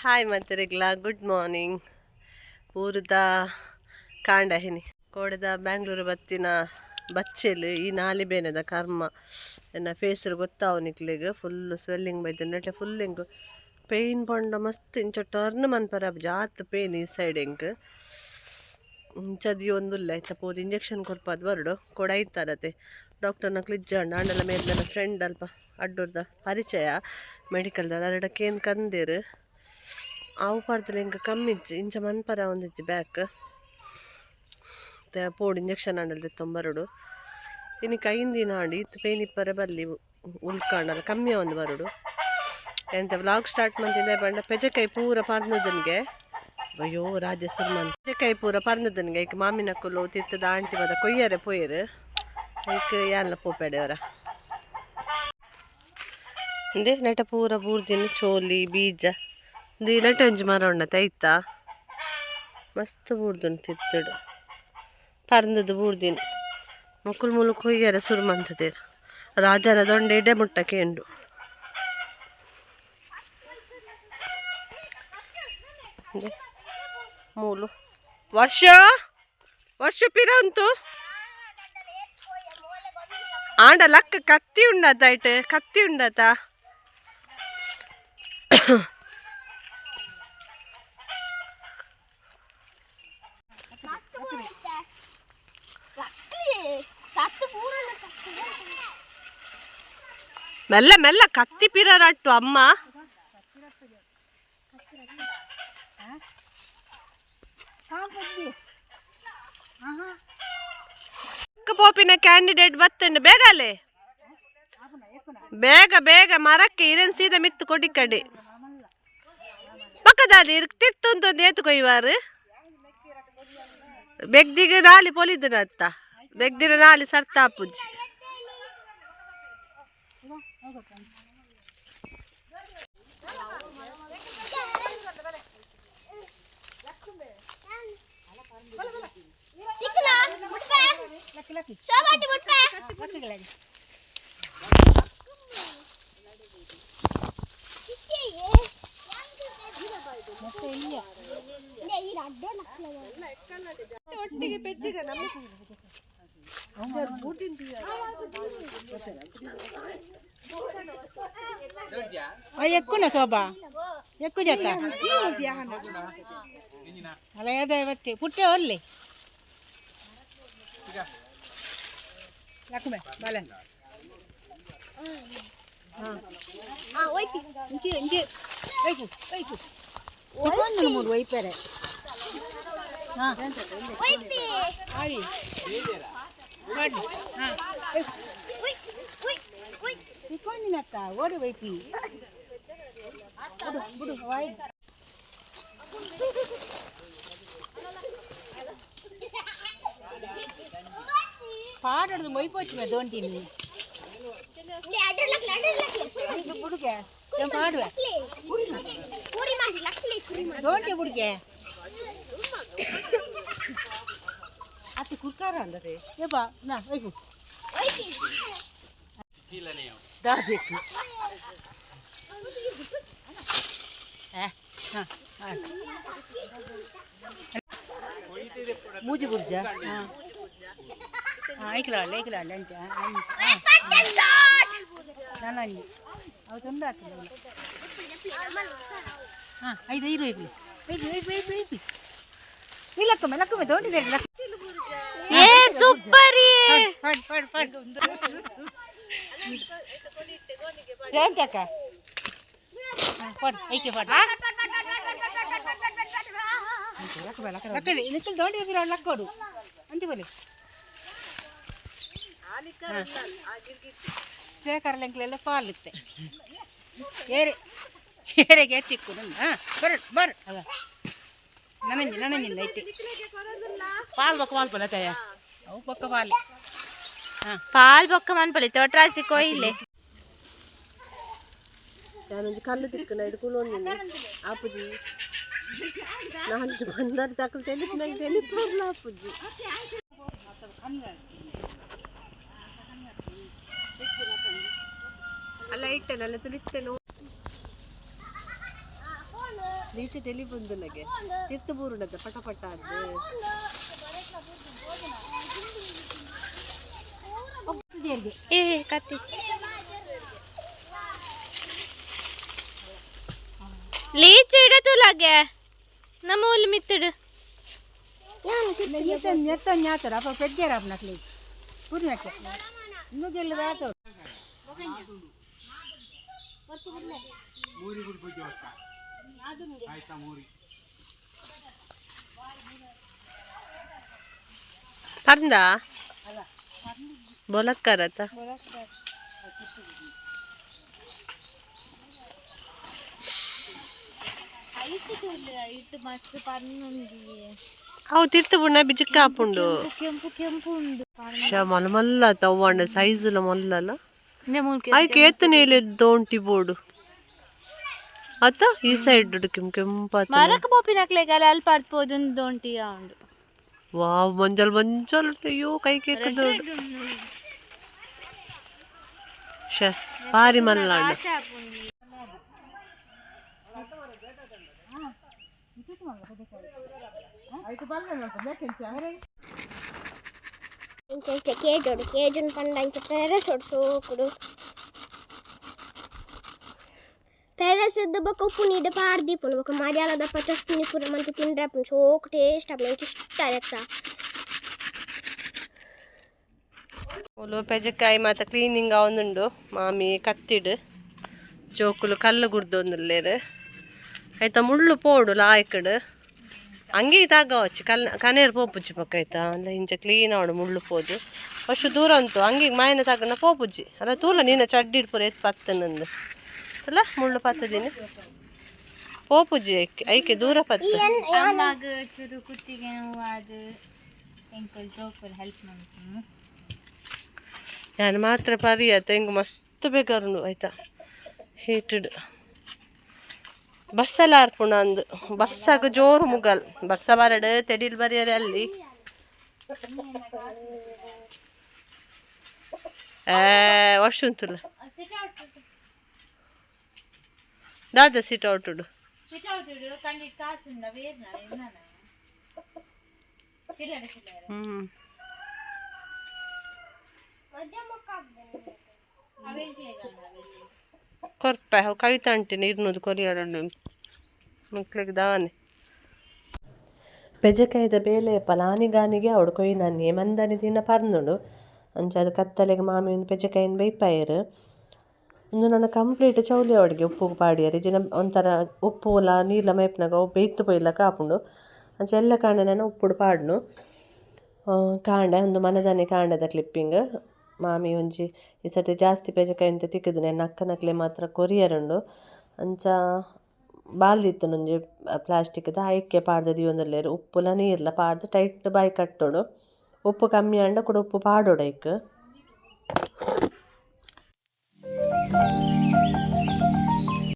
Hi ಮಾತೆರೆಗ್ಲ good morning. ಊರುದ ಕಾಂಡ ಹಿನಿ ಕೋಡೆದ ಬ್ಯಾಂಗ್ಳೂರು ಬತ್ತಿನ ಬಚ್ಚೆಲ್ ಈ ನಾಲಿ ಬೇನೆದ ಕರ್ಮ ಎನ್ನ ಫೇಸ್ ಗೊತ್ತಾವು ನಿಕ್ಲೆಗ್. ಫುಲ್ ಸ್ವೆಲ್ಲಿಂಗ್ ಬೈದು ಫುಲ್ ಎಂಕ್ ಪೇಯ್ನ್ ಪಂಡ ಮಸ್ತ್ ಇಂಚ ಟರ್ನ್ ಮನ್ಪರ ಜಾತ್ ಪೇಯ್ನ್ ಈ ಸೈಡ್ ಎಂಕ್ ಇಂಚ ದೀವೊಂದುಲ್ಲೆ. ಐತ ಪೋದು ಇಂಜೆಕ್ಷನ್ ಕೊರ್ಪಾದ್ ಬರಡು ಕೊಡ ಐತಾರತೆ ಡಾಕ್ಟರ್ನಕ್ಲು ಇಜ್ಜಾಂಡ ಆಂಡಲ ಮೇರ್ ನನ್ನ ಫ್ರೆಂಡ್ ಅಲ್ಪ ಅಡ್ಡೂರ್ದ ಪರಿಚಯ ಮೆಡಿಕಲ್ದ ಅರೆಡ ಕೇನ್ ಕಂದೆರ್. ಆವು ಪಾಡ್ದಲ ಎಂಕ್ ಕಮ್ಮಿ ಇಜ್ಜಿ, ಇಂಚ ಮನ್ಪರ ಒಂದಿಜ್ಜಿ ಬ್ಯಾಕ್ ಪೋಡು ಇಂಜೆಕ್ಷನ್ ಆಂಡಲ ದೆತ್ತೊಂಬರೊಡು. ಇನಿ ಕೈಂದಿನ ಆಂಡ್ ಇತ್ತು ಪೇನ್ ಇಪ್ಪರೆ ಬಲ್ಲಿ ಉಲ್ಕಾಂಡಲ ಕಮ್ಮಿ ಒಂದು ಬರೊಡು. ಎಂತ ವ್ಲಾಗ್ ಸ್ಟಾರ್ಟ್ ಮಂತಿಂದ ಪಂಡ ಪೆಜಕೈ ಪೂರ ಪರ್ನದನ್ಗೆ. ಅಯ್ಯೋ ರಾಜೇಶ್ವರ ಪೆಜಕೈ ಪೂರ ಪರ್ನದನ್ಗೆ. ಐಕ್ ಮಾಮಿನಕುಲು ತಿತ್ತದ ಆಂಟಿ ಬದ ಕೊಯ್ಯರೆ ಪೋಯೆರ್. ಐಕ್ ಯಾನ್ಲ ಪೋಪೆಡೆವರ ಇಂದೆ ನೆಟ ಪೂರ ಬೂರ್ದಿನ ಚೋಲಿ ಬೀಜ ಇಂದು ನೆಟ ಒಂಜಿ ಮರ ಉಂಡತೆ ಐತಾ ಮಸ್ತ್ ಬೂರ್ದುಂಡು ತಿತ್ತುಡು ಪರ್ಂದದು ಬೂರ್ದಿನ. ಮೊಕುಲು ಮುಲು ಕೊಯ್ಯರೆ ಸುರು ಮಂತದೇರ್. ರಾಜನ ದೊಂಡೆ ಇಡೆ ಮುಟ್ಟ ಕೇಂಡು. ಮೂಲು ವರ್ಷ ವರ್ಷ ಪಿರ ಉಂಟು ಆಂಡ ಲಕ್ಕ ಕತ್ತಿ ಉಂಡತ ಐಟ್ ಕತ್ತಿ ಉಂಡತ. ಮೆಲ್ಲ ಮೆಲ್ಲ ಕತ್ತಿ ಪಿರರಟ್ಟು ಅಮ್ಮ. ಪೋಪಿನ ಕ್ಯಾಂಡಿಡೇಟ್ ಬತ್ತಂಡು ಬೇಗಲೆ ಬೇಗ ಬೇಗ ಮರಕ್ಕೆ ಇರನ್ ಸೀದಾ ಮಿತ್ತು ಕೊಡಿ ಕಡೆ ಪಕ್ಕದಾದಿ ತಿತ್ತು ಏತು ಕೊಯ್ವಾರು ಬೆಗ್ದಿಗೆ ನಾಲಿ ಪೊಲಿದನತ್ತ ಬೆಗ್ದಿರ ನಾಲಿ ಸರ್ತಾಪುಜಿ. ಒಟ್ಟಿಗೆ ಪೆಜ್ಜಿಗ ನಮ್ಮ ఎక్కువ శోభా ఎక్కువ చేత అలా ఏదో వత్తి పుట్టే ಒಲ್ಲೆ ಲಕ್ಕುಮೆ ಬಾಲೆ ಇಂಚಿ ಇಂಚಿ ವೈಪು ವೈಪು ತಿಕ್ಕೊಂದು ಮೂರು ವೈಪರೆ. ಹಾಂ ಆಯಿ ಹಾಂ ತಿಕ್ಕೊಂದಿನಕ್ಕ ಓಡಿ ವೈಪಿ ಬಿಡು ಬಿಡು ವಾಯ್. ಪಾಡೋದು ಮೊಯ್ಪೋಚು ದೋಂಟಿನಿ ಬುಡುಗೆ ಪಾಡುವೆ ದೋಂಟಿ ಬುಡುಗೆ ಅತಿ ಕುರ್ಕಾರ ಅಂದದೆ ಏಪ ನಾ ವೈಪು ದಾಬೇಕು. ಹಾಂ ಹಾಂ ಮೂಜಿ ಬುರ್ಜ. ಹಾಂ ಹಾಂ ಐಕ್ಲಾಡ್ಲೆ ಐಕ್ಲಾಡ್ಲೆ ಅಂಚ ನಾನು ಅವು ತೊಂದರೆ ಆಗ್ತದೆ. ಹಾಂ ಐದು ಐದು ಐದು ಐದು ಐದು ಐದು ಐದು ಈ ಲಕ್ಕಮ್ಮೆ ಲಕ್ಕಮ್ಮೆ ತಗೊಂಡಿದ್ದೆ. ಏ ಸೂಪರ್. ಪಡ್ ಪಡ್ ಪಡ್ ಎಂತಕ್ಕ ಪಡ್ ಐಕೆ ಪಡ್ ಲಕ್ಕದೆ ನಿಕ್ಕಲ್ ತಗೊಂಡಿದ್ದೀರ ಲಕ್ಕೋಡು ಅಂತಿ ಬೋಲೆ ಶೇಖರ ಪಾಲಿತ್ತೆ ಏರೆ ಏರೆಗೆ ಎತ್ತಿಕ್ಕು ನನ್ನ. ಹಾಂ ಬರ ಬರ ಅಲ್ಲ ನನಂಜಿ ನನಂಜಿಲ್ಲ ಐತೆ ಪಾಲ್ ಬೊಕ್ಕ ಮಾಲ್ಪಲ್ಲ ತಾಯ ಅವು ಬೊಕ್ಕ ಪಾಲೆ. ಹಾಂ ಪಾಲ್ ಬೊಕ್ಕ ಮನ್ಪಲಿ ತೋಟರಾಜಿ ಕೊಯ್ಲೆ. ನಾನೊಂಜಿ ಕಲ್ಲು ತಿಕ್ಕನ ಹಿಡ್ಕೊಂಡು ಆಪುಜಿ ನಾನು ಬಂದಾರ ತಕಲು ತೆಲಿಪ್ ನಂಗೆ ತೆಲಿಪ್ ಆಪುಜಿ. ಅಲ್ಲ ಇಟ್ಟೆನಲ್ಲ ತುಳಿತೇನೆ. ನೀಚೆ ತೆಲಿ ಬಂದುಲಗೆ ತಿರ್ತು ಬೂರುಡದ ಪಟ ಪಟ ಅದು. ಏ ಕತ್ತಿ ಲೀಚ್ ಇಡತುಲಾಗೆ ನಮ್ಮ ಊಲು ಮಿತ್ತಿಡು. ನೆತ್ತ ಅಪ್ಪ ಪೆಜ್ಜಾರ ಅಪ್ಪನಕ್ಲಿ ಪೂರ್ಣಕ್ಕೆ ಇನ್ನೂ ಆತ. ಪರ್ಂದ ಬೊಲಕ್ಕರತ. ಅವು ತಿರ್ತು ಬುಣ್ಣ ಬಿಜಿಕ್ಕ ಆಪುಂಡು. ಕೆಂಪು ಕೆಂಪು ಉಂಡು. ಶ ಮಲ್ಲ ಮಲ್ಲ ತವ್ವಾಂಡ ಸೈಜುಲ ಮೊಲ್ಲಲ್ಲ. ಐಕ್ ಏತ್ ನೇಲೆ ದೋಂಟಿ ಬೋಡು ಅತ್ತ ಈ ಸೈಡ್ ಕೆಂಪು ಕೆಂಪಾತ. ಮರಕ್ ಪೋಪಿನಕ್ಲೆಗಲ್ಲ ಅಲ್ಪ ಅರ್ಪೋದು ದೊಂಟಿ ಉಂಡು. ವಾವ್, ಮಂಜಲ್ ಮಂಜಲ್ ಉಂಟು. ಅಯ್ಯೋ, ಕೈ ಕೇಕದ ಶ ಬಾರಿ ಮಲ್ಲಾಂಡ. ಇಂಚ ಇಂಚ ಕೇಜೋಡು ಕೇಜುನ್ ಪಂಡ ಇಂಚ ಪೆರಸೊಡು ಸೋಕುಡು ಪೆರಸದ್ದು ಬೊಕ ಉಪ್ಪು ನೀರು ಪಾಡ್ದೀಪುಂಡು ಬೊಕ ಮರಿಯಾಲದಪ್ಪ ಚಟ್ನಿ ಪೂರ ಮಂತ್ ತಿಂಡ್ರೆ ಆಪುಂಡು. ಸೋಕು ಟೇಸ್ಟ್ ಆಪುಂಡು, ಎಂಕ್ ಇಷ್ಟ ಆಯತ್ತ. ಓಲು ಪೆಜಕಾಯಿ ಮಾತ ಕ್ಲೀನಿಂಗ್ ಆವೊಂದುಂಡು. ಮಾಮಿ ಕತ್ತಿಡು ಜೋಕುಲು ಕಲ್ಲು ಗುರ್ದೊಂದುಲ್ಲೇರು. ಐತ ಮುಳ್ಳು ಪೋಡು ಲಾಯ್ಕಡ್ ಅಂಗಿ ತಾಗವಚ್ಚಿ ಕಲ್ ಕನೇರು ಪೋಪುಜ್ಜಿ ಪಕ್ಕ ಆಯ್ತಾ ಅಂದ ಇಂಚ ಕ್ಲೀನ್ ಆವಡು ಮುಳ್ಳು ಪೋದು ಅಷ್ಟು ದೂರ ಉಂಟು. ಅಂಗಿಗೆ ಮಾಯನ ತಾಗನ ಪೋಪುಜ್ಜಿ ಅಲ್ಲ. ತೂಲ ನೀನ ಚಡ್ಡಿ ಪೂರ ಎತ್ತು ಪತ್ತನಂದು ಅಲ್ಲ ಮುಳ್ಳು ಪತ್ತದಿನಿ ಪೋಪುಜ್ಜಿ ಐಕೆ ಐಕೆ ದೂರ ಪತ್ತ. ಅಮ್ಮಾಗ ಚೂರು ಕುತ್ತಿಗೆ ನೋವು ಅದು ಎಂಕಲ್ ಜೋಕುಲು ಹೆಲ್ಪ್ ಮನ್ಪುನು. ನಾನು ಮಾತ್ರ ಪರಿ ಆಯ್ತಾ ಹಿಂಗೆ ಮಸ್ತ್ ಬೇಕಾರುಂಡು ಆಯ್ತಾ ಹೀಟೆಡ್ ಬಸ್ಸೆಲ್ಲ ಆರ್ಪುಣ ಅಂದು ಬರ್ಸಾಗ ಜೋರು ಮುಗಲ್ ಬರ್ಸ ಬರಡು ತೆಡಿಲ್ ಬರಿಯರೆ ಅಲ್ಲಿ. ಏ ವರ್ಷ ಉಂಟುಲ್ಲ ದಾದ ಸಿಟ್ ಔಟುಡು. ಸಿಟ್ ಔಟ್ ಕಂಡಿಟ್ ಕಾಸುಂಡ ವೇರ್ನ ಎನ್ನನ ಚಿಲ್ಲರೆ ಚಿಲ್ಲರೆ. ಹ್ಮ್. ಕೊರ್ಪೆ ಅವು ಕವಿತಾ ಅಂಟಿನ ಇರ್ನದು ಕೊರಿಯರನ್ನು ಮಕ್ಳಿಗೆ ದಾನೆ. ಪೆಜಕಾಯ್ದ ಬೇಲೆ ಪಲಾನಿಗಾನಿಗೆ ಅವಡು ಕೊಯ್ ನಾನಿ ಮಂದಾನಿ ದಿನ ಪರ್ನುಡು ಅಂಚ ಅದು ಕತ್ತಲೆಗೆ ಮಾಮಿ ಒಂದು ಪೆಜಕಾಯಿನ ಬೈಪಾಯರು. ಉಂದು ನನ್ನ ಕಂಪ್ಲೀಟ್ ಚೌಲಿ ಅವಡಿಗೆ ಉಪ್ಪು ಪಾಡಿಯರು ಇಜಿನ ಒಂಥರ ಉಪ್ಪು ಲ ನೀರ್ಲ ಮೈಪ್ನಾಗ ಅವು ಬೇಯ್ತು ಪೊಯ್ಲಕ ಆಪುಂಡು. ಅಂಚ ಎಲ್ಲ ಕಾಂಡೆ ನಾನು ಉಪ್ಪುಡು ಪಾಡ್ನು. ಕಾಂಡೆ ಒಂದು ಮನದಾನಿ ಕಾಂಡದ ಕ್ಲಿಪ್ಪಿಂಗ್. ಮಾಮಿ ಒಂಜಿ ಈ ಸರ್ತಿ ಜಾಸ್ತಿ ಪೆಜಕಾಯಿ ಅಂತ ತಿಕ್ಕುದು ನನ್ನ ಅಕ್ಕನಕ್ಲೆ ಮಾತ್ರ ಕೊರಿಯರುಂಡು. ಅಂಚ ಬಾಲ್ದಿತ್ತು ಒಂಜಿ ಪ್ಲಾಸ್ಟಿಕ್ದ ಐಕೆ ಪಾಡ್ದು ದೀವೊಂದುಲ್ಲೆರ್. ಉಪ್ಪುಲ ನೀರ್ಲ ಪಾಡ್ದು ಟೈಟ್ ಬಾಯಿ ಕಟ್ಟೊಡು. ಉಪ್ಪು ಕಮ್ಮಿ ಆಂಡ ಕುಡ ಉಪ್ಪು ಪಾಡೊಡು ಐಕ್.